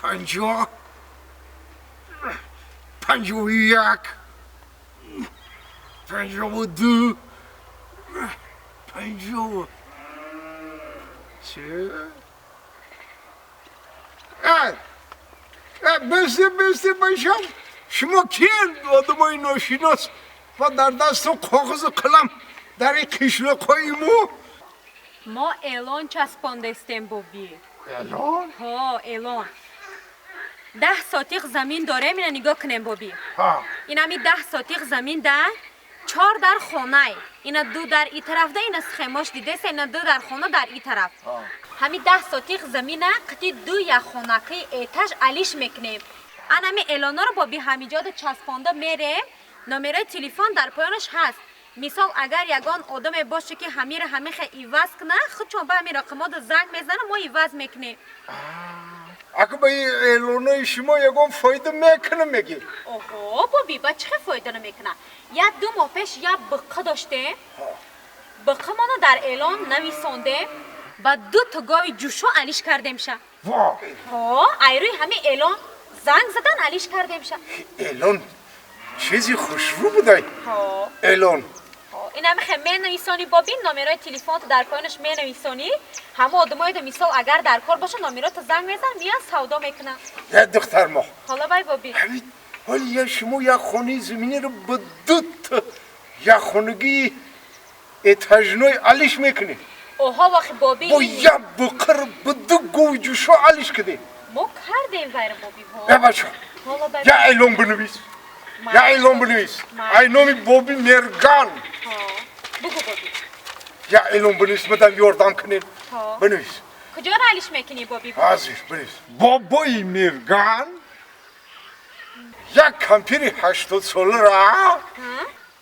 50, 51, 52, 53. Бесте, бесте, бачам. Шумо киен, одамои ношинос ва дар дасту коғазу қалам дар ин қишлоқҳои мо? Мо эълон часпондестем, боби. Эълон? Ҳо, эълон. 10 сотиқ замин дорем, ина нигоҳ кунем, боби. Инами 10 сотиқ замин да чор дар хонай. Ина ду дар и тараф да, ина схемош дидеса, ина ду дар хона дар и тараф. Ҳами 10 сотиқ замина қити ду яхонакаи этаж алиш мекунем. Анами эълонҳоро, боби, ҳамиҷода часпонда мерем, номерои телефон дар поёнаш ҳаст. Мисол, агар ягон одаме боше, ки ҳамира ҳамихе иваз куна, худшон ба ҳамин рақамода занг мезана, мо иваз мекунем. Ака, ба ин эълонои шумо ягон фоида мекунам, мегӣ? Оҳо, боби, ба чӣ хел фоида намекуна? Як ду моҳ пеш як биққа доштем, биққамона дар эълон нависондем, ба ду то гови ҷӯшо алиш кардемша. Во! Ҳо, айрӯи ҳамин эълон занг задан, алиш кардемша. Эълон чизи хушрӯ будай. Ҳо. Эълон. Ин ҳамихе менависонӣ, боби, номерои телефонто дар поёнаш менависонӣ, ҳама одамоеда, мисол, агар дар кор боша, номерото занг мезан, меян, савдо мекунанд. Як духтар моҳ. Ҳола бай, боби. Ҳамин ҳоли я шумо як хонаи заминиро ба ду та як хонагии этажной алиш мекунед? Оҳо, вахи, боби. Бо як буқир ба ду гови ҷӯшо алиш кардед? Мо кардем вайра, боби. Э, бача. Ҳола бай. Я эълон бинавис, я эълон бинавис ай номи боби Мерган. Бугу, боби. Я эълон бинавис, мадам ёрдам кунед. Бинавис. Куҷоро алиш мекунӣ, боби? Ҳозир бинавис: бобои Мерган як кампири 80-солара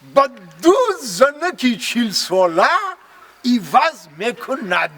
ба ду занаки 40-сола иваз мекунад.